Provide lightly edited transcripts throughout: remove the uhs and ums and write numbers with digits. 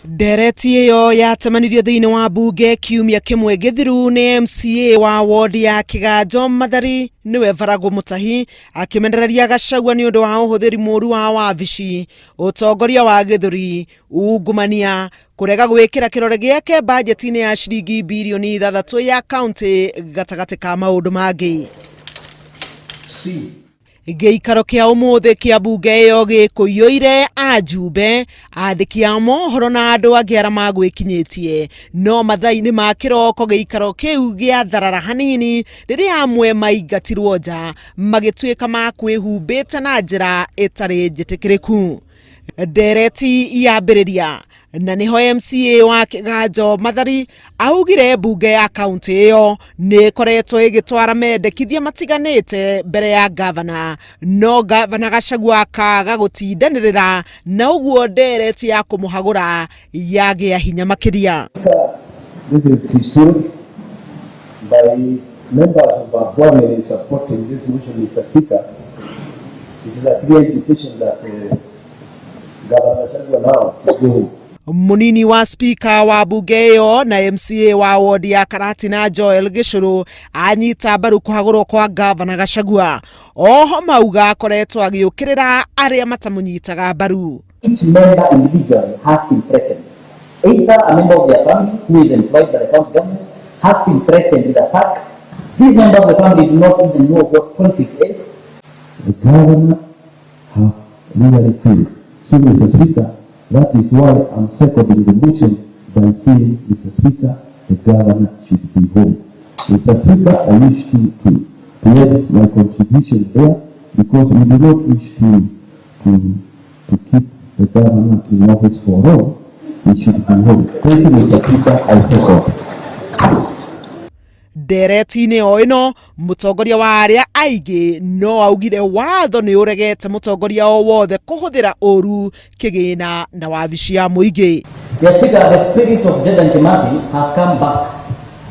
Ndereti ĩyo yatemanirio thĩinĩ wa mbunge kiumia kĩmwe gĩthiru nĩ MCA wa ward ya Kĩganjo Mathari nĩwe Varagũ Mũtahi akĩmenereria Gachagua nĩ ũndũ wa ũhũthĩri mũru wa wabici, ũtongoria wa gĩthũri, ungumania, kũrega gwĩkĩra kĩrore gĩake bajeti-inĩ ya ciringi birioni 6 ya kaunti gatagatĩ ka maũndũ mangĩ. Gĩikaro kĩa ũmũthĩ kĩa mbunge ĩyo gĩkũiyũire ajumbe, andĩki a mohoro na andũ angĩ arĩa magwĩkinyĩtie, no mathaa-inĩ ma kĩroko gĩikaro kĩu gĩatharara hanini rĩrĩa amwe maingatirwo nja magĩtuĩka ma kwĩhumbĩte na njĩra ĩtarĩ njĩtĩkĩrĩku. Ndereti yambĩrĩria na nĩho MCA wa Kĩganjo Mathari augire mbunge ya kaunti ĩyo nĩ ĩkoretwo ĩgĩtwara mendekithia matiganĩte mbere ya gavana, no gavana Gachagua akaga gũtindanĩrĩra na ũguo ndereti ya kũmũhagũra yagĩa hinya makĩria. This is historic by members of our parliament supporting this motion, Mr. Speaker. It is a clear indication that Governor Gachagua now is going. Munini wa spika wa bunge ĩyo na MCA wa ward ya Karatina Joel Gĩcũrũ anyita mbaru kũhagũrwo kwa gavana Gachagua. Oho mauga akoretwo agĩũkĩrĩra arĩa matamũnyitaga mbaru. Each member individually has been threatened. Either a member of their family who is employed by the county government has been threatened with a sack. These members of the family do not even know what politics is. The governor have really failed. So, Mr. Speaker, that is why I'm seconding the motion by saying, Mr. Speaker, the governor should be home. Mr. Speaker, I wish to add my contribution there because we do not wish to keep the governor in office for long. He should be home. Thank you, Mr. Speaker. I second. Ndereti-inĩ o ĩno mũtongoria wa arĩa aingĩ no augire watho nĩ ũregete mũtongoria o wothe kũhũthĩra ũru kĩgĩna na wabici ya mũingĩ. The Speaker, the spirit of Dedan Kimathi has come back.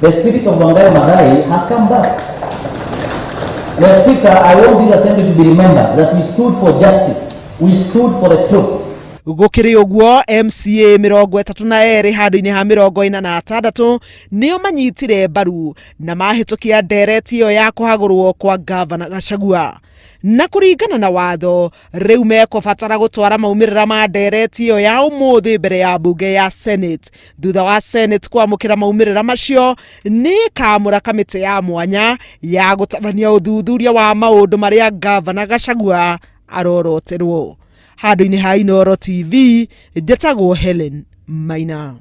The spirit of Wangari Maathai has come back. The Speaker, I want this assembly to be remembered that we stood for justice. We stood for the truth. Gũkĩrĩ ũguo, MCA 32 handũ-inĩ ha 46 nĩo manyitire mbaru na mahĩtũkia ndereti ĩyo ya kũhagũrwo kwa gavana Gachagua, na kũringana na watho rĩu mekũbatara gũtwara maumĩrĩra ma ndereti ĩyo ya ũmũthĩ mbere ya mbunge ya Senate. Thutha wa Senate kwamũkĩra maumĩrĩra macio, nĩ ĩkamũra kamĩtĩ ya mwanya ya gũtabania ũthuthuria wa maũndũ marĩa gavana Gachagua aroroterwo. Handũ-inĩ ha Inooro TV, njĩtagwo Helen Maina.